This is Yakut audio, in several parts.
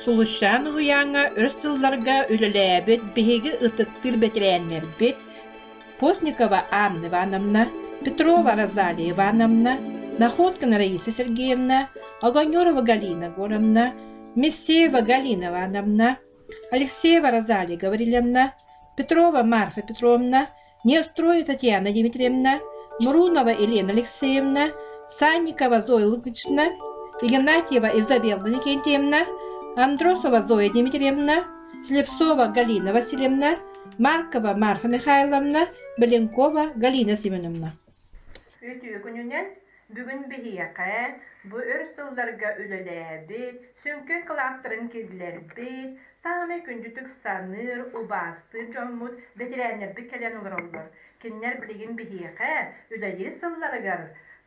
Сулусчаан уһуйааҥҥа өр сылларга үлэлээбит биһиги ытыктыыр бэтэрээннэрбит Постникова Анна Ивановна, Петрова Розалия Ивановна, Находкина Раиса Сергеевна, Огонерова Галина Егоровна, Мессеева Галина Ивановна, Алексеева Розалия Гаврильевна, Петрова Марфа Петровна, Неустроева Татьяна Дмитриевна, Мурунова Елена Алексеевна, Санникова Зоя Лукична, Игнатьева Изабелла Никентьевна, Андросова Зоя Дмитриевна, Слепцова Галина Васильевна, Маркова Марфа Михайловна, Беленкова Галина Семеновна. Үтүө күнүнэн бүгүн биһиэхэ бу өр сылларга үлэлээбит, сүҥкэн кылааттарын киллэрбит, саамай күндүтүк саныыр, убаастыыр дьоммут, бэтэрээннэрбит кэлэн олороллор. Кинилэр билигин биһиэхэ үлэлиир сылларыгар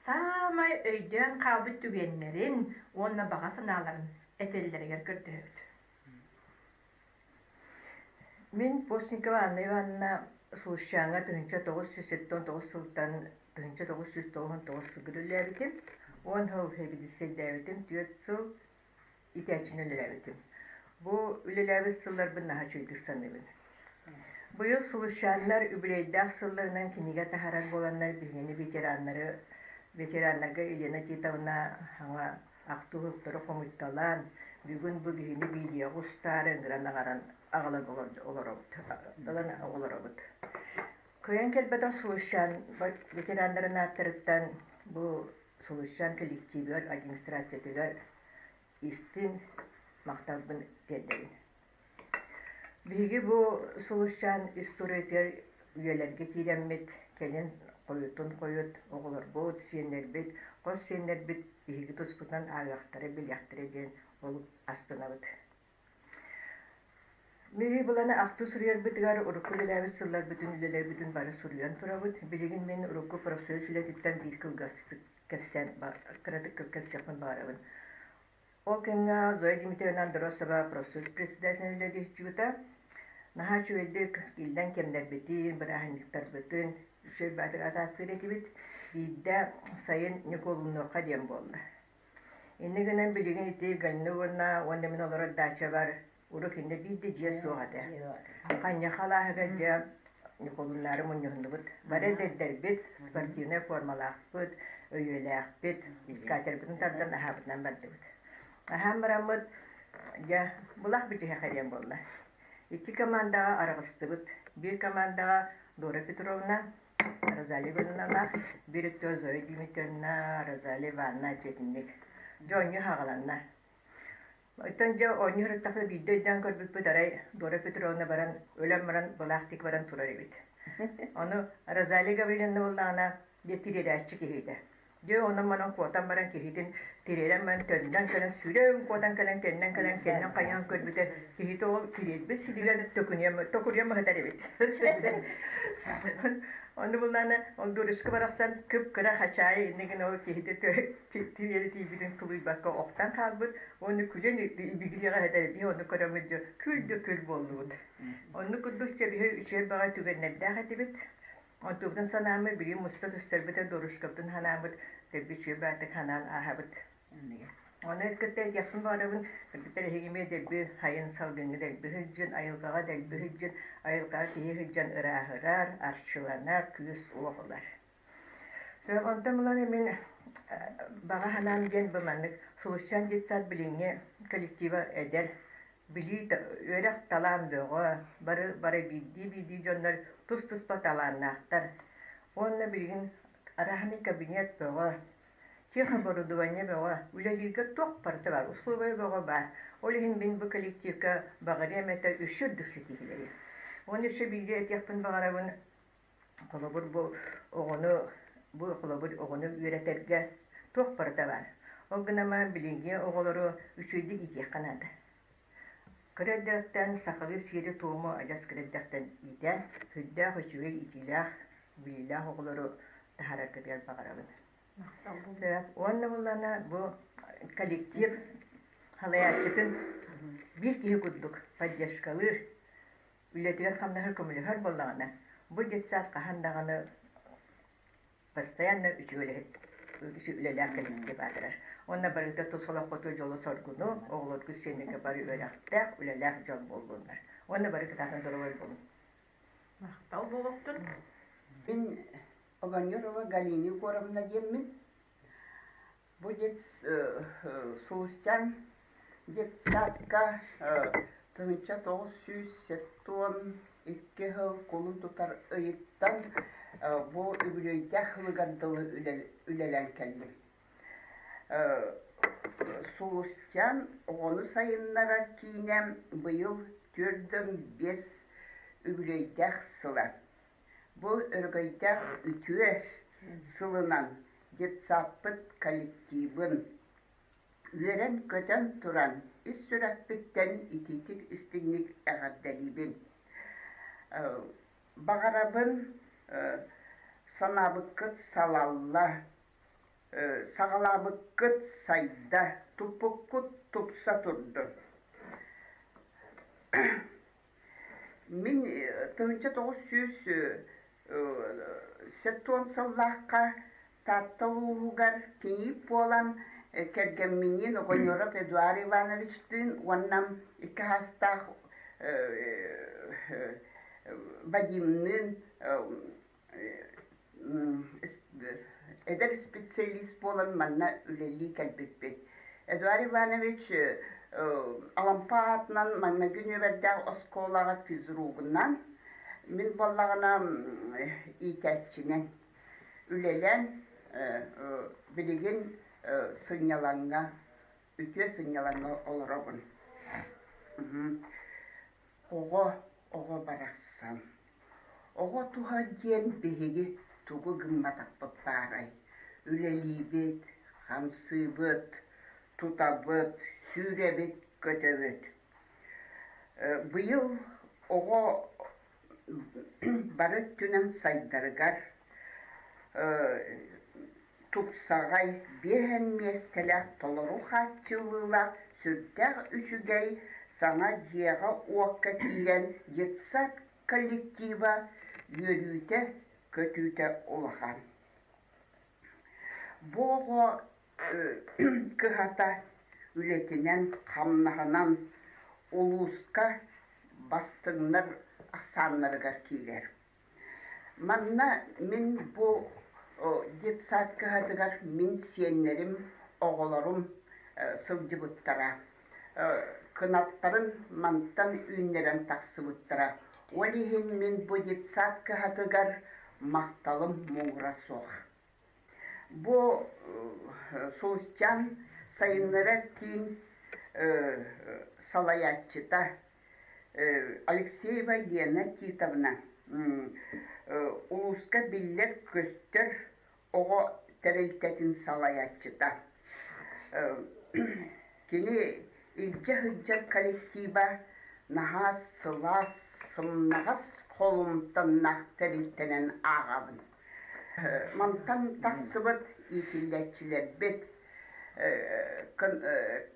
саамай өйдөөн хаалбыт түгэннэрин уонна баҕа санааларын этэллэригэр көрдөһөбүт. Мин Постникова Анна Ивановна Сулусчааҥҥа 1979 сылтан 1999 сылга үлэлээбитим. 10 сыл сэбиэдиссэйдээбитим, 4 сыл итээччини үлэлээбитим. Бу үлэлээбит сылларбын наһаа үчүгэйдик саныыбын. Быйыл Сулусчааннар үбүлүөйдээх сылларынан кинигэ таһаарар буоланнар биһигини ветераннары ветераннарга Елена Титовна саҥа Ахтыһыктары хомуйталаан, бүгүн бу биһини видеоҕа устаары ыҥыран аҕаран аҕалан олоробут, ылан олоробут. Кыайан кэлбэтэх Сулусчаан ветераннарын ааттарыттан бу Сулусчаан коллективыгар, администрациятыгар истиҥ махталбын тиэрдэбин. Биһиги бу Сулусчаан историятыгар үйэлэргэ киирэммит, кэлин хойутун хойут оҕолорбут, сиэннэрбит, хос сиэннэрбит биһиги туспутунан ааҕыахтара, билиэхтэрэ диэн олус астынабыт. Биһиги быланы ахтыы суруйарбытыгар урукку үлэлээбит сылларбытын, үлэлэрбитин бары суруйан турабыт. Билигин мин урукку профсоюз үлэтиттэн биир кылгастык кэпсээн, кыратык кэпсиэхпин баҕарабын. Ол кэмҥэ Зоя Дмитриевна Андросова профсоюз председателинэн үлэлии сылдьыбыта. Наһаа үчүгэйдик иллэҥ кэмнэрбитин, бырааһынньыктарбытын үчүгэй баатыр атааттыыр этибит. Биирдэ сайын Ньукуолуннуохха диэн буолла. Инньэ гынан билигин ити Галина уонна уонна мин олорор даачабар Урут иннэ биир да дьиэ суох этэ. Ханньаха алааһыгар дьэ Ньукулуннаары мунньуһуннубут. Бары эдэрдэрбит, спортивнай формалаахпыт, өйүөлээхпит, скатербытын тардан аһаабытынан бардыбыт. Аһаан бараммыт, дьэ, былах бүтүһэхэ диэн буолла. Икки командаҕа араҕыстыбыт. Биир командаҕа Дора Петровна, Розалия Ивановналаах, биир өттө Зоя Дмитриевна, Розалия Ивановна дьиэтинник. Дьэ, оонньуу хаҕаланна. Оттон дьэ оонньуу сырыттахпына биирдэ өйдөөн көрбүппүт арай Дора Петровна баран өлөн баран былаах диэки баран турар эбит. Ону Розалия Гаврильевна буоллаҕына дьэ тириэрээччи киһитэ. Дьэ онон-манан куотан баран киһитин тириэрэн баран төннөн кэлэн сүрэн куотан кэлэн кэннэн кэлэн кэннин хайыһан көрбүтэ киһитэ ол тириэрбит сиригэр төкүнүйэн токуруйан быһытар эбит. Ону буллаҕына ол Дорушка барахсан кып-кыра хачаайы иннигин ол киһитэ тириэри тиийбитин тулуйбакка охтон хаалбыт уонна күлэн ибигириэҕэ этэр биһи ону көрөммүт дьэ күл да күл буоллубут. Оннук курдук чэ биһи үчүгэй баҕайы түгэннэрдээх этибит. Онтубутун санааммыт билигин муста түстэрбитэ Дорушкабытын санааммыт дэлби үчүгэй баҕайытык санаан ааһабыт. Ону кытта этиэхпин баҕарабын, кыргыттар эһиги эмиэ дэлби сайын салгыҥҥа дэлби сылдьын, айылҕаҕа дэлби сылдьын, айылҕаҕа киһи сылдьан ырааһырар, арчыланар, күүс-уох ылар. Онтон ылан мин баҕа санаам диэн бу маннык Сулусчаан детсад билиҥҥи коллектива эдэр, билии үөрэх талаан бөҕө, бары бары биирдии-биирдии дьоннор тус-туспа талааннаахтар. Уонна билигин арааһынай кабинет бөҕө, техоборудование бөҕө, үлэлииргэ туох барыта баар, условия бөҕө баар. Ол иһин мин бу коллективка баҕарыам этэ өссө үрдүк ситиһиилэри. Уонна өссө бииргэ этиэхпин баҕарабын, Холобур, бу оҕону бу холобур оҕону үөрэтэргэ туох барыта баар. Ол гынан баран билиҥҥи оҕолору үчүгэйдик иитиэххэ наада. Кыра эрдэхтэн сахалыы сиэри-туому адьас кыра эрдэхтэн иитэн, сүрдээх үчүгэй иитиилээх, билиилээх оҕолору таһаараргытыгар баҕарабын. Уонна буоллаҕына бу коллектив салайааччытын биир киһи курдук поддержкалыыр, үлэтигэр-хамнаһыгар көмөлөһөр буоллаҕына, бу детсад хаһан даҕаны постоянно үчүгэй үлэһит. Үлэлээх коллектив аатырар. Уонна барыта тус олоххуту дьолу-соргуну, оҕолоргу сиэннэргэ бары үөрэхтээх, үлэлээх дьон буоллуннар. Уонна бары кытаатан доруобай буолуҥ. Махтал буолуохтун. Мин Огонерова Галина Егоровна диэммин. Бу дед Сулустян детсадка 1972 сыл кулун тутар ыйыттан бу үбүлүөйдээх сылыгар дылы үлэлээн кэллим. Сулустян оҕону сайыннарар киинэ быйыл 45 үбүлүөйдээх сыла. Бу өрөгөйдөөх үтүө сылынан детсадпыт коллективын үөрэн-көтөн туран ис сүрэхпиттэн итиитик-истиҥник эҕэрдэлиибин. Баҕарабын санаабыккыт салалла, саҕалаабыккыт сайда, туппуккут тупса турдун. Мин 1970 сыллаахха Таатта улууһугар кийиит буолан кэргэмминиин Огонеров Эдуард Ивановичтыын уонна икки саастаах Вадимныын эдэр специалист буолан манна үлэлии кэлбиппит. Эдуард Иванович Алампа аатынан маҥнайгы нүөмэрдээх оскуолаҕа физругунан, мин буоллаҕына иитээччинэн үлэлээн билигин сынньалаҥҥа, үтүө сынньалаҥҥа олоробун. Оҕо, оҕо барахсан. Оҕо туһа диэн биһиги тугу гымматахпыт баарай? Үлэлиибит, хамсыыбыт, тутабыт, сүүрэбит, көтөбүт. Быйыл оҕо бары өттүнэн сайдарыгар тупсаҕай, биэһэн миэстэлээх толору хааччыллыылаах сүрдээх үчүгэй саҥа дьиэҕэ-уокка киирэн детсад коллектива үөрүүтэ-көтүүтэ улахан. Бу оҕо кыһата үлэтинэн, хамнаһынан улууска бастыҥнар ахсааннарыгар киирэр. Манна мин бу детсад кыһатыгар мин сиэннэрим, оҕолорум сылдьыбыттара. Кынаттарын мантан үүннэрэн тахсыбыттара. Ол иһин мин бу детсад кыһатыгар махталым муҥура суох. Бу Сулустян сайыннарар киин салайааччыта Алексеева Лена Титовна улууска биллэр-көстөр оҕо тэрилтэтин салайааччыта. Кини илдьэ сылдьар коллектива наһаа сылаас, сымнаҕас холумтаннаах тэрилтэнэн ааҕабын. Мантан тахсыбыт иитиллээччилэрбит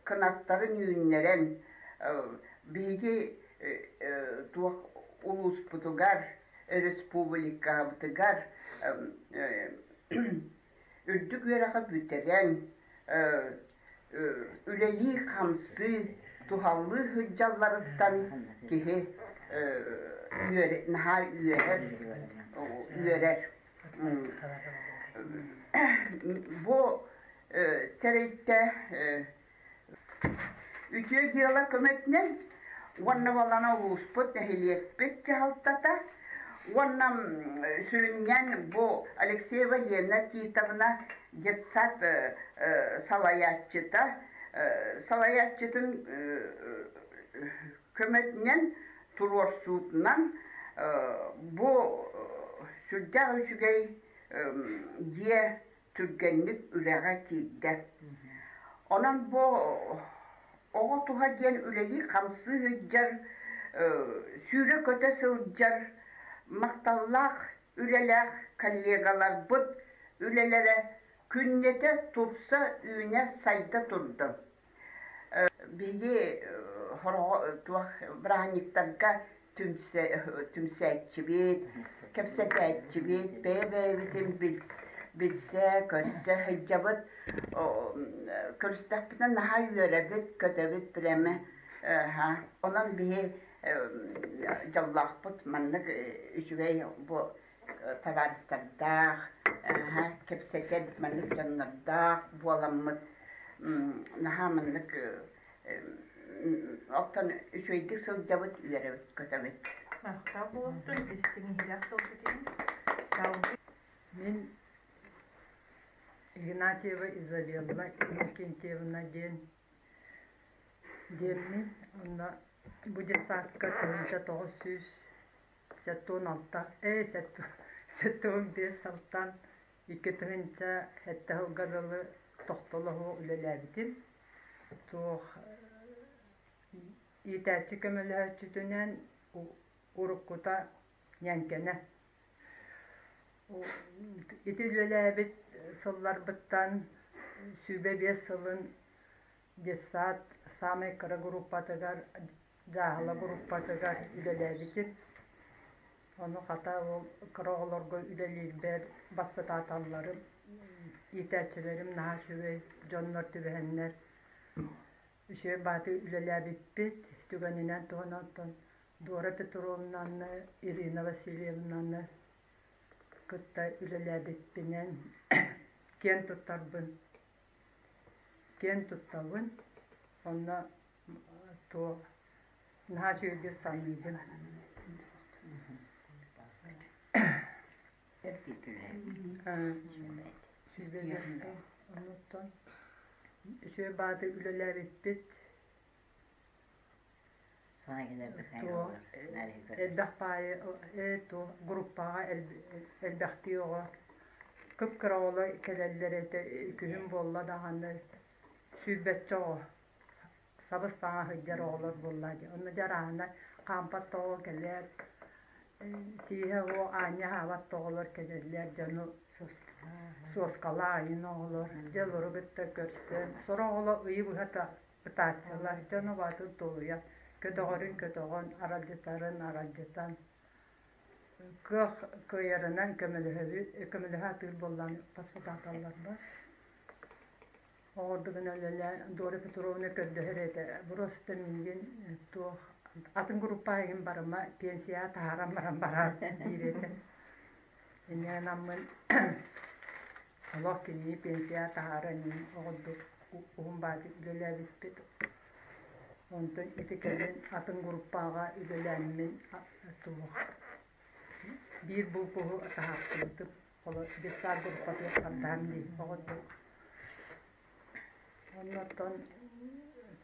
кынаттарын үүннэрэн биһиги туох улууспутугар, республикабытыгар үрдүк үөрэҕи бүтэрэн үлэлии-хамсыы, туһалыы сылдьалларыттан киһи наһаа үөрэр, үөрэр. Бу тэрилтэ Үтүө дьыала көмөтүнэн уонна буоллаҕына улууспут, нэһилиэкпит дьаһалтата уонна сүрүннээн бу Алексеева Лена Титовна детсад салайааччыта салайааччытын көмөтүнэн туруорсуутунан бу сүрдээх үчүгэй дьиэ түргэнник үлэҕэ киирдэ. Онон бу оҕо туһа диэн үлэлии-хамсыы сылдьар, сүүрэ-көтө сылдьар махталлаах үлэлээх коллегаларбыт үлэлэрэ күннэтэ тупса, үүнэ, сайда турдун. Биһиги хороҕо туох бырааһынньыктарга түмсээччибит, кэпсэтээччибит, бэйэ-бэйэбитин билсэ, көрсө сылдьабыт. Көрүстэхпитинэ наһаа үөрэбит, көтөбүт прямо. Онон биһи дьоллоохпут маннык үчүгэй бу табаарыстардаах, кэпсэтэр маннык дьоннордоох буоламмыт наһаа маннык оттон үчүгэйдик сылдьабыт, үөрэбит, көтөбүт. Махтал буолуохтун, истиҥ иһирэх тылгытын. Салгыы. Мин Игнатьева Изабелла Иннокентьевна диэн диэммин онно бу детсадка 1976 ээ 75 сылтан 2007 сылга дылы тохтолоһуо үлэлээбитим. Туох иитээччи көмөлөһөөччүтүнэн уруккута ньээҥкэнэ. Ити үлэлээбит сылларбыттан 25 сылын детсад саамай кыра группатыгар дьааһыла группатыгар үлэлээбитим. Ону хата ол кыра оҕолорго үлэлиирбэр баспытааталларым, иитээччилэрим наһаа үчүгэй дьоннор түбэһэннэр үчүгэй баатыы үлэлээбиппит. Түгэнинэн туһанан оттон Дора Петровнаны, Ирина Васильевнаны кытта үлэлээбиппинэн киэн туттарбын киэн туттабын. Онно туох наһаа үчүгэйдик саныыбын. Оннуттан үчүгэй бааты үлэлээбиппит. Элбэх баайы группаҕа элбэхтии оҕо кып-кыра оҕолор кэлэллэр этэ күһүн буолла даҕаны сүүрбэччэ оҕо сабыс-саҥа сылдьар оҕолор буолла дии. Онно дьэ арааһына хаампат да оҕо кэлэр, тииһэ оҕо аанньа аһаабат да оҕолор кэлэллэр, дьону суоскалаах айын оҕолор, дьэ олору кытта көрсөн, сорох оҕолор ыйы быһа ытааччылар, дьон убаатын тулуйан, көтөҕөрүн көтөҕөн, аралдьытарын аралдьытан, кыах кыайарынан көмөлөһөбүт, көмөлөһө сатыыр буоллаҕына баспытааталларбар. Оҕордугун үлэлээн Дора Петровна көрдөһөр этэ, просто миигин туох атын группа иһин барыма, пенсияҕа таһааран баран бараар диир этэ. Инньэ гынаммын олох кинини пенсияҕа таһааран иһин оҕордук уһун баатык үлэлээбиппит. Онтон ити кэлин атын группаҕа үлэлээммин туох биир булкуһу таһаарсыбытым. Олор детсад группатыгар хардаһан дии оҕордук. Оннуттан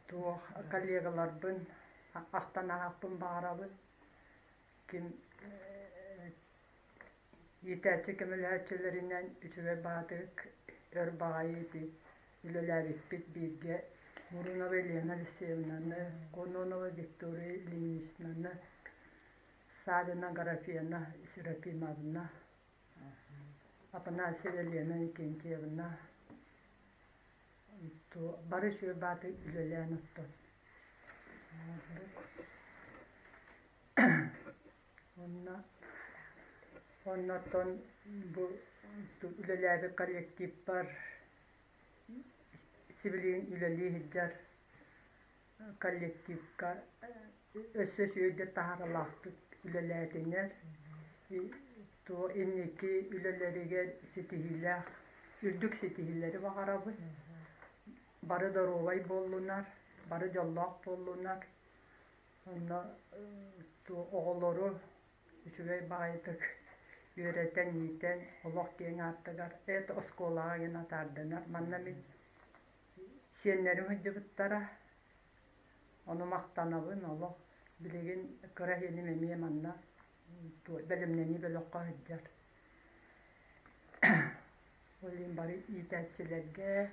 туох коллегаларбын ахтан ааһыахпын баҕарабын. Ким иитээччи көмөлөһөөччүлэринэн үчүгэй баҕатык өр баҕайы ити үлэлээбиппит бииргэ Мурунова Елена Алексеевнаны, Кононова Виктория Ильиничнаны, Савина Графена Серафимовна, Афанасьева Елена Викентьевна бары үчүгэй бааты үлэлээн оттон. Онно оннотон бу үлэлээбит коллективпар сибилигин үлэлии сылдьар коллективка өссө үчүгэйдик таһаарыылаахтык үлэлээтинэр, туох инники үлэлэригэр ситиһиилээх, үрдүк ситиһиилэри баҕарабын. Бары доруобай буоллунар, бары дьоллоох буоллунар. Онно оҕолору үчүгэй баҕайытык үөрэтэн, иитэн, олох киэҥ ааттыгар эт оскуолаҕа гына атаарданар. Манна мин Сиэннэрим сылдьыбыттара, ону махтанабын олох. Билигин кыра сиэним эмиэ манна бэлэмнэнии бөлөххө сылдьар. Ол иһин бары иитээччилэргэ,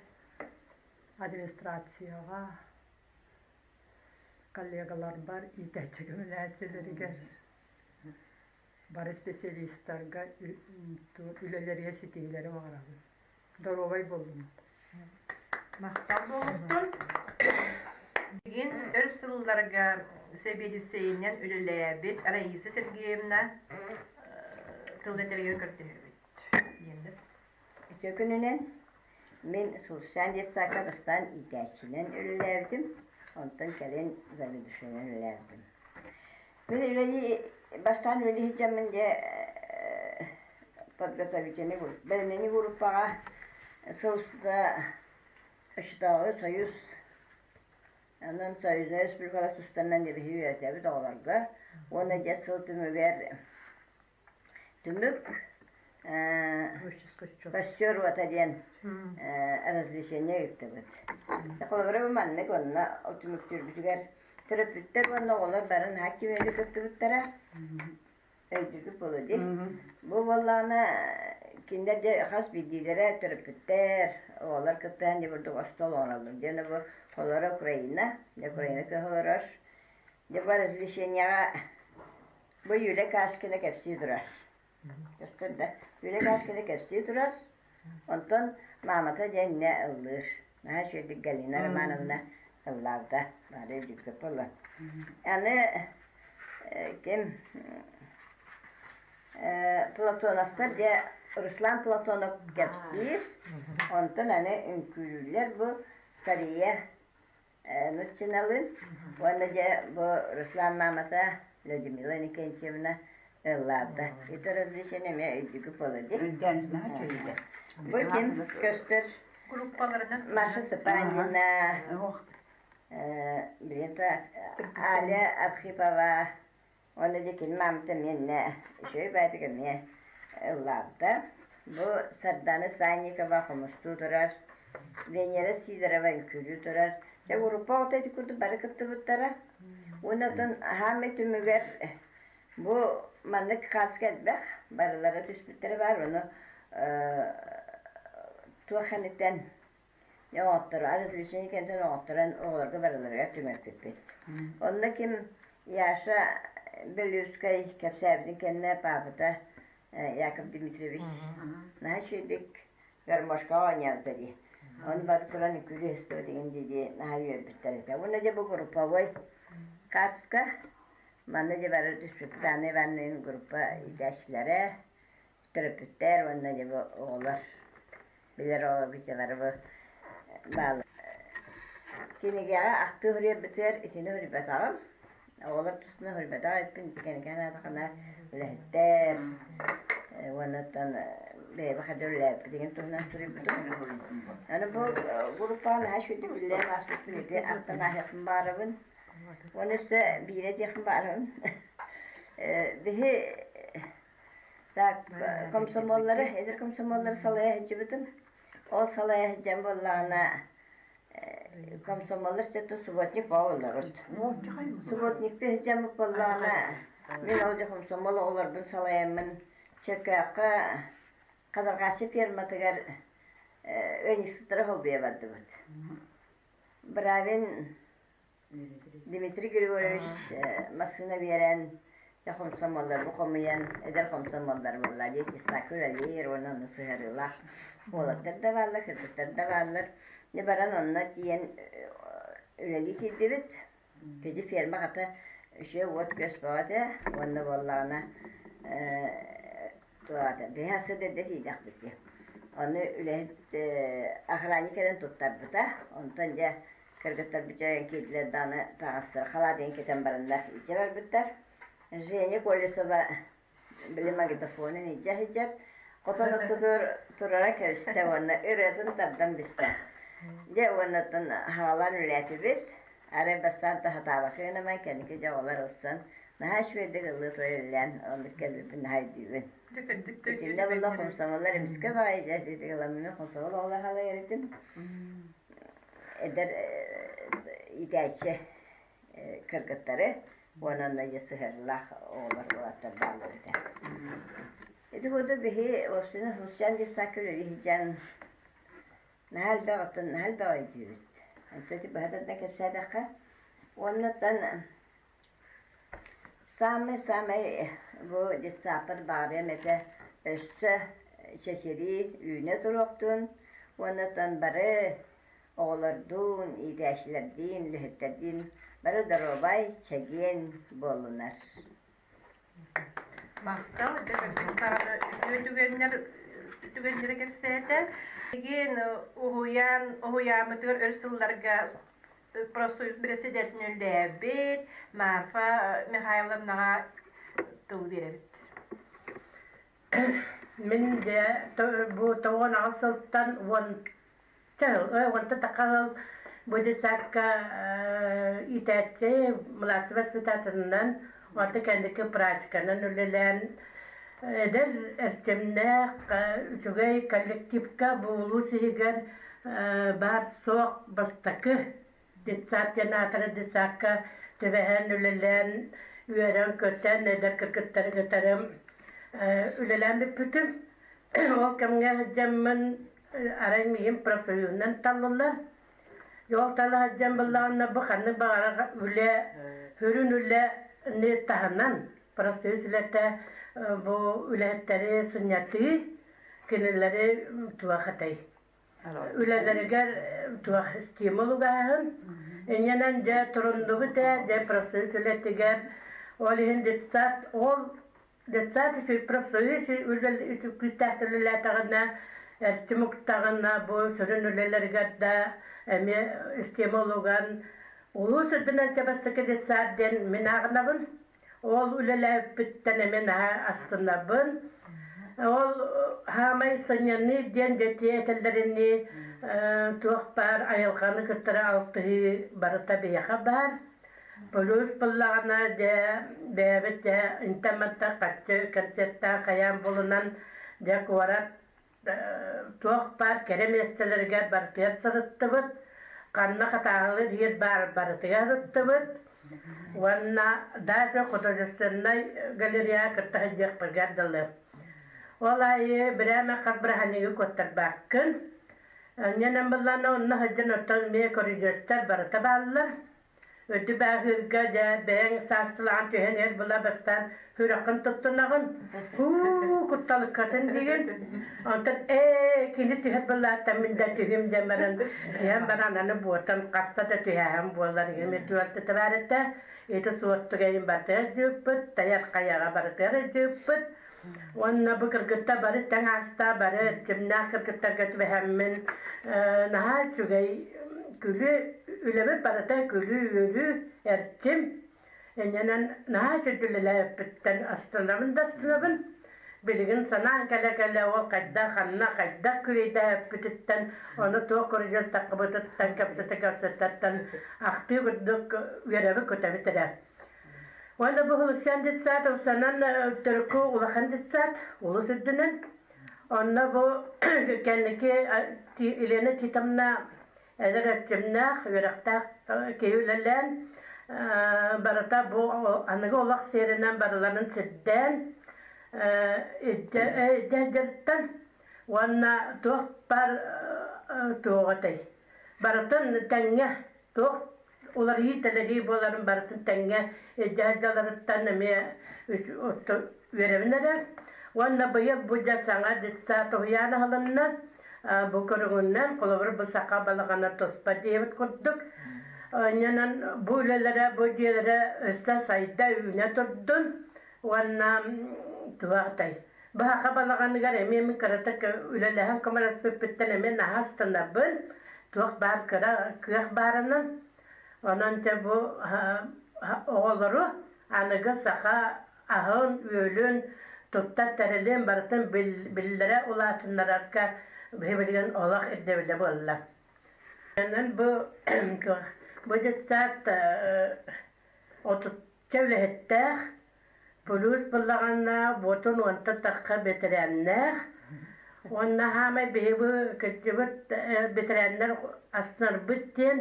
администрацияҕа, коллегаларбар, иитээччи көмөлөһөөччүлэригэр, бары специалистарга үлэлэригэр ситиһиилэри баҕарабын. Доруобай буоллуннар. Махтал буолуохтун. Билигин өр сылларга сэбиэдиссэйинэн үлэлээбит Раиса Сергеевна тыл этэригэр көрдөһөбүт. Диэннэр. Үтүө күнүнэн мин Сулусчаан детсадка бастаан иитээччинэн үлэлээбитим, онтон кэлин заведующайынан үлэлээбитим. Мин үлэлии бастаан үлэлии сылдьаммын дьэ подготовительный бэлэмнэнии группаҕа сыл устата оччотооҕу Союз Онон Союзнай республикалар тустарынан биһиги үөрэтэбит оҕолорго уонна дьэ сыл түмүгэр түмүк костер уота диэн развлечение ыыттыбыт. Холобура бу маннык онно түмүктүүрбүтүгэр төрөппүттэр уонна оҕолор бары наһаа кимиэли кыттыбыттара. Өйдүүгүт буолуо дии. Бу буоллаҕына кинилэр дьэ хас биирдиилэрэ төрөппүттэр, оҕолор кыттыһан дьэ бурдук остуол оҥороллор. Дьэ бу холоро Украина, дьэ Украина кыһа олорор. Дьэ бу развлечениеҕа бу Юля Кашкина кэпсии турар. Көстөр да? Юля Кашкина кэпсии турар. Онтон маамата дьэ иннэ ыллыыр. Наһаа үчүгэйдик Галина Романовна ыллаабыта. Бары өйдүүргэ буолла. Аны ким Платоновтар дьэ Руслан Платонов кэпсиир. Онтон аны үҥкүүлүүллэр бу Сария Нутчиналыын уонна дьэ бу Руслан маамата Людмила Никентьевна ыллаабыта. Ити развлечение эмиэ өйдүүгү буолуо дии. Өйдөөн наһаа үчүгэй. Бу ким көстөр Группаларынан Маша Сыпанина, билета Аля Архипова уонна дьэ кини маамата эмиэ үчүгэй баайдык эмиэ ыллаабыта. Бу Сардана Санникова хомустуу турар, Венера Сидорова үҥкүүлүү турар. Дьэ группа оҕото ити курдук бары кыттыбыттара. Уонна оттон хаамай түмүгэр бу маннык хааска элбэх, барылара түспүттэрэ баар, ону туох кэнниттэн оҥотторо, развлечение кэнниттэн оҥотторон оҕолорго барыларыгар түҥэппиппит. Онно ким Яша Белювскай кэпсээбитин кэннэ паапата Яков Дмитриевич наһаа үчүгэйдик гармошкаҕа оонньообута дии. Ону бары туран үҥкүүлүү сыстыбыт игин дии-дии наһаа үөрбүттэр этэ. Уонна дьэ бу групповой кацка манна дьэ бары түспүппүт Анна Ивановна группа иитээччилэрэ, төрөппүттэр уонна дьэ бу оҕолор билэр оҕолорбут дьэ бары бу бааллар. Кинигэҕэ ахтыы суруйарбытыгар итини суруйбатаҕым. Оҕолор тустарынан суруйбатах эбиппин ити кэнникэн аатахына үлэһиттэр уонна оттон бэйэбэ хадыр үлэлээбиппит туһунан суруйбутум. Аны бу группаҕа наһаа үчүгэйдик үлэлээн ааспыппын ити ахтан ааһыахпын баҕарабын. Уонна өссө биирэ диэхпин баҕарабын. Биһи так комсомоллары, эдэр комсомоллары салайа сылдьыбытым. Ол салайа сылдьан буоллаҕына комсомоллар чето субботник буолларбыт. Субботникты сылдьаммыт буоллаҕына мин ол дьэ комсомол оҕолорбун салайаммын Чөкөөххө Хадарҕааччы ферматыгар ыанньыксыттары холбуйа бардыбыт. Бравин Дмитрий Григорьевич массыына биэрэн, дьэ хомсомуолларбы хомуйан, эдэр хомсомуоллар буолла дии, тесака үлэлиир уонна онно сыһыарыылаах уолаттар да бааллар, кыргыттар да бааллар. Дьэ баран онно тиийэн үлэлии киирдибит. Кiji ферма хата үчүгэй уот-күөс бөҕө этэ уонна буоллаҕына туох биһи асы дэдэ тиийдэхпит дии. Ону үлэһит охранник кэлэн туттарбыта. Онтон дьэ Кыргыттарбыт дьайан киирдилэр даҕаны таҥастара халаат иһин кэтэн бараннар илдьэ барбыттар. Женя Колесова били магнитофонун илдьэ сылдьар, хотон ортотугар турара кэбистэ уонна ырыатын тардан бистэ. Дьэ уоннаттан хаалан үлээтибит. Арай бастаан таһатаабакка гынамай кэнники дьэ оҕолор ылсан наһаа үчүгэйдик ыллыы туой үлэлээн оннук кэлбиппин наһаа өйдүүбүн. Итиннэ буолла хомсомоллор эмискэ баҕайы дьэ ыламмын хомсомол оҕолор халайар этим. Эдэр иитээччи кыргыттары уонна онно сыһыарыылаах оҕолор уолаттар бааллар этэ. Ити курдук биһи вообще хрущан детсадка үлэлии сылдьан наһаа элбэх оттон наһаа элбэх өйдүүбүт. Онтон ити быһа тардан кэпсээтэххэ уонна оттон Саамай-саамай бу детсадпар баҕарыам этэ өссө чэчирии үүнэ туруохтун уонна оттон бары оҕолордуун, иитээччилэрдиин, үлэһиттэрдиин бары доруобай, чэгиэн буоллунар. Махтал, дьэ кырдьык даҕаны үтүө түгэннэр. түгэннэри кэпсээтэ. Билигин уһуйаан уһуйааммытыгар өр сылларга профсоюз бэрэссэдээтэлинэн үлэлээбит Марфа Михайловнаҕа тыл биэрэбит. Мин дьэ бу 98 сылтан уон уонта тахха сыл бу детсадка иитээччи младший воспитателинэн онто кэнники практиканан үлэлээн эдэр эрчимнээх үчүгэй коллективка бу улуус иһигэр баар суох бастакы детсад диэн аатырар детсадка түбэһэн үлэлээн үөрэн-көтөн эдэр кыргыттары кытары үлэлээн бүппүтүм. Ол кэмҥэ сылдьаммын арай миигин профсоюзунан таллылар. Ол тала сылдьан буллаҕына бу ханнык баҕарар үлэ сүрүн үлэни таһынан профсоюз үлэтэ бу үлэһиттэри сынньатыы кинилэри туох этэй үлэлэригэр туох стимул угааһын инньэнэн дьэ туруннубут ээ дьэ профсоюз үлэтигэр ол иһин детсад ол детсад үчүгэй профсоюз күүстээхтик үлэлээтэҕинэ эрчим уктаҕына бу сүрүн үлэлэригэр да эмиэ стимул уган улуус үрдүнэн чэ бастакы детсад диэн мин ааҕынабын. Ол үлэлээбиппиттэн эмиэ наһаа астынабын. Ол хаамай сынньаныы диэн дьэтиэ этэллэринии туох баар айылҕаны кытары алтыһыы барыта биһиэхэ баар. Плюс буоллаҕына дьэ бэйэбит дьэ интэн-мантан харчы концертаан хайаан булунан дьэ куорат туох баар кэрэ миэстэлэригэр барытыгар сырыттыбыт. Ханна хатааһылыыр иһит баар барытыгар сырыттыбыт. Уонна даже художественнай галерея кытта сылдьыахпытыгар дылы. Ол аайы бирээмэ хас бырааһынньыгы куоттарбаккын. Ньэнэн быллаана онно сылдьан оттон эмиэ көрүдьүөстэр барыта бааллар. Өтү бааһыырга дьэ бэйэҥ саастылаан түһэн эр була бастаан сүрэххин туттунаҕын. Һуу, кутталыккатын диигин. Онтон ээ, кини түһэр былааттан мин да түһүм диэн баран, иһэн баран аны буотан хаста да түһээһин буолар. Иһим түөртэ баар этэ. Ити суоттуга иһин барытыгар дьыыппыт, тайар хайаҕа барытыгар дьыыппыт. Уонна бу кыргыттар бары тэҥ аастаах, бары эрчимнээх кыргыттарга түбэһэммин наһаа үчүгэй күлүү, үлэбит барыта күлүү-үөрүү, эрчим. Инньэнэн наһаа үчүгэй үлэлээбиппиттэн астынабын да астынабын. Билигин санаан кэлэ-кэлэ ол хайдах, ханна, хайдах күрүйдээбиппититтэн, ону туох көрүдьүөс таххыбытыттан кэпсэтэ-кэпсэтэттэн ахтыы курдук үөрэбит-көтөбүт эрэ. Уонна бу Хулусян детсад ылсанан төрүкү улахан детсад улус үрдүнэн. Онно бу кэнники Елена Титовна эдэр эрчимнээх, үөрэхтээх киһи үлэлээн барыта бу аныгы олох сиэринэн барыларын сирдээн илдьэ уонна туох бар туоҕатай барытын тэҥҥэ туох уларыйыы-тэлэрии буоларын барытын тэҥҥэ илдьэ сылдьалларыттан эмиэ үөрэбин эрэ. Уонна быйыл бу дьэ саҥа детсад уһуйаан аһылынна. Бу көрүҥүнэн, холобур, бу саха балаҕана туспа диэбит курдук. Онньонон бу үлэлэрэ, бу дьиэлэрэ өссө сайда үүнэ турдун. Уонна туохтай бу саха балаҕаныгар эмиэ мин кыратык үлэлэһэн көмөлөспүппүттэн эмиэ наһаа астынабын. Туох баар кыра кыах баарынан. Онон дьэ бу оҕолору аныгы саха аһын-үөлүн, туттар тэрилин барытын биллэрэ улаатыннарарга билигин олох ирдэбилэ буолла. Онон бу бу детсад 30 үлэһиттээх, Плюс буллаҕына буотун уонтан тахха бэтэрээннээх уонна хаамай биһиги кырдьыбыт бэтэрээннэр астынарбыт диэн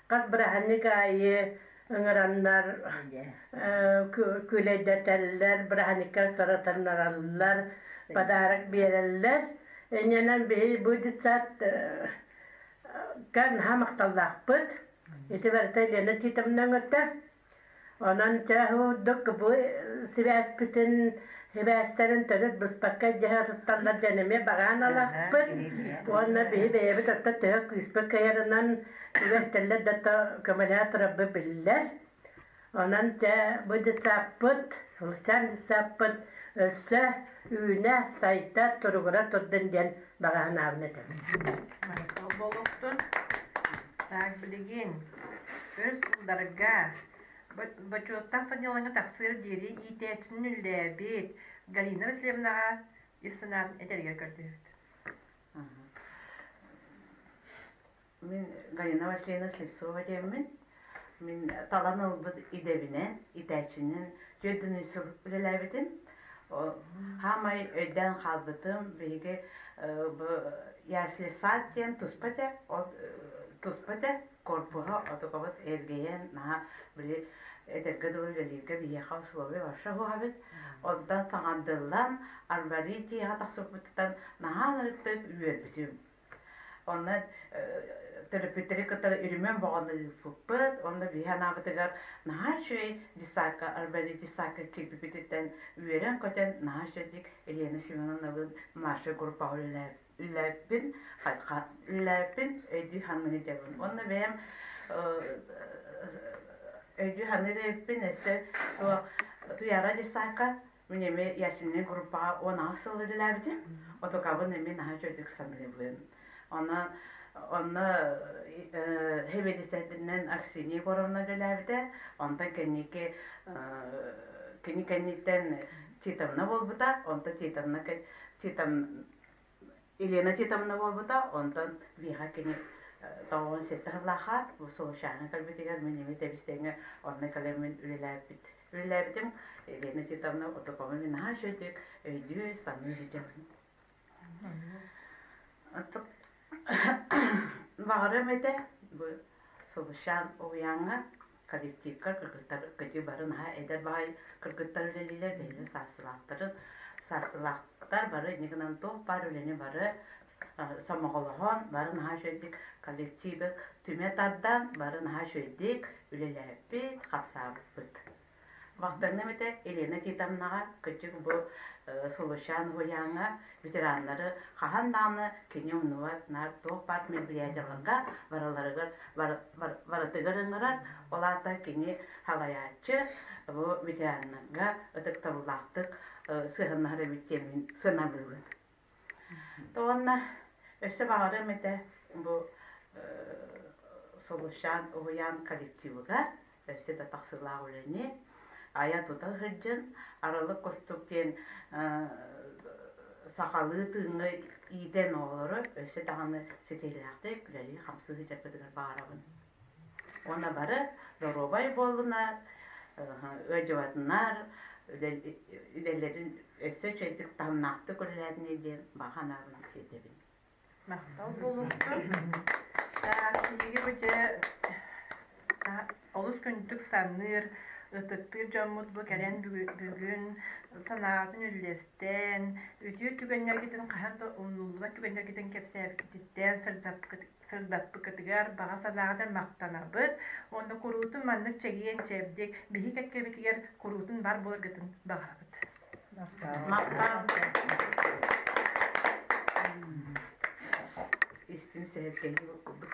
хас бырааһынньык аайы ыҥыраннар күлэйдэтэллэр, бырааһынньыкка саратаннараллар, подарок биэрэллэр. Инньэнэн биһи бу детсад наһаа махталлаахпыт. Ити барыта Лена Титовна өҥөтө. Онон чэ бу сибээспитин сибээстэрин төрүт быспакка дьэһэ тутталлар диэн эмиэ баҕаан алахпыт. Уонна биһи бэйэбит оттон төһө күүспүт кыайарынан үгэттэллэр да то көмөлөһө турарбыт биллэр. Онон чэ бу детсаппыт, Хулусчаан детсаппыт өссө үүнэ, сайда, туругура турдун диэн баҕа санаабын этэбин. Махтал буолуохтун. Так, билигин өр сылларга бочуоттаах сынньалаҥҥа тахсыар диэри иитээччини үлэлээбит Галина Васильевнаҕа ис санаатын этэригэр көрдөһөбүт. Мин Галина Васильевна Слепцова диэммин. Мин талан ылбыт идэбинэн, итээччинэн түөрт сыл үлэлээбитим. Хаамай өйдөөн хаалбытым, биһиги бу ясли сад диэн туспа этэ, ол туспа этэ, корпуһа отукабыт эргэйэн наһаа били этэргэ дылы үлэлииргэ биһиэхэ условия вообще суох эбит. Онтон саҥардыллан арборитияҕа тахсыбыппытыттан наһаа ынырыктык үөрбүтүм. Онно төрөппүттэри кытары үрүмэн боҕону ыыппыппыт. Онно биһи анаабытыгар наһаа үчүгэй десакка, арбалет десакка киирбиппититтэн үөрэн-көтөн наһаа үчүгэйдик Елена Семеновналыын младшай группаҕа үлэлээбиппин, үлэлээбиппин өйдүү саныы сылдьабын. Уонна бэйэм өйдүү саныыр эбиппин өссө Туяра десакка Мин эмиэ Ясиннай группаҕа 18 сыл үлэлээбитим. Отукабын эмиэ наһаа үчүгэйдик саныыбын. Онон онно сэбиэдиссэйдэринэн Аксинья Егоровна үлэлээбитэ. Онтон кэнники кини кэнниттэн Титовна буолбута. Онтон Титовна Титов Елена Титовна буолбута. Онтон биһиэхэ кини 97 сыллаахха бу Солошаҥҥа кэлбитигэр мин эмиэ тэбис-тэҥҥэ онно кэлэммин үлэлээбит үлэлээбитим. Елена Титовна отокоҕо мин наһаа үчүгэйдик өйдүү, саныы сылдьабын. Баҕарыам этэ бу Солошан уһуйааҥҥа коллективка кыргыттар кыдьыы бары наһаа эдэр баҕайы кыргыттар үлэлииллэр бэйэлэрин саассылаахтарын саассылаахтар бары инньэ гынан туох баар үлэни бары сомоҕолоһон бары наһаа үчүгэйдик коллективы түмэ тардан бары наһаа үчүгэйдик үлэлээбиппит хамсаабыппыт Махтанным этэ Елена Титовнаҕа, кырдьык бу Сулушан уһуйааҥҥа ветераннары хаһан даҕаны кини умнубат, наар туох баар мероприятиеларга барыларыгар барытыгар ыҥырар, ол аата кини салайааччы бу ветераннарга ытыктабыллаахтык сыһыаннаһар эбит диэммин сыаналыыбын. Уонна өссө баҕарыам этэ бу Сулушан уһуйаан коллективыгар өссө да тахсыылаах үлэни айа-тута сылдьан Арылык Кустук диэн сахалыы тыыҥҥа иитэн оҕолору өссө даҕаны ситиһиилээхтик үлэлии-хамсыы сылдьарбытыгар баҕарабын. Уонна бары доруобай буоллунар, ыалдьыбатыннар, үлэлэрин өссө үчүгэйдик таһымнаахтык үлэлээтиннэр диэн баҕа санаабын тиэрдэбин. Махтал буолуохтун. Биһиги бу дьэ олус күндүтүк саныыр, ытыктыыр дьоммут бу кэлэн бүгүн санаатын үллэстэн, үтүө түгэннэргитин хаһан да умнуллубат түгэннэргитин кэпсээбиккититтэн сырдаппыккытыгар баҕа санааҕытын махтанабыт уонна куруутун маннык чэгиэн-чэбдик биһи кэккэбитигэр куруутун бар буоларгытын баҕарабыт. Махтал. Истин сэһэргэһии курдук.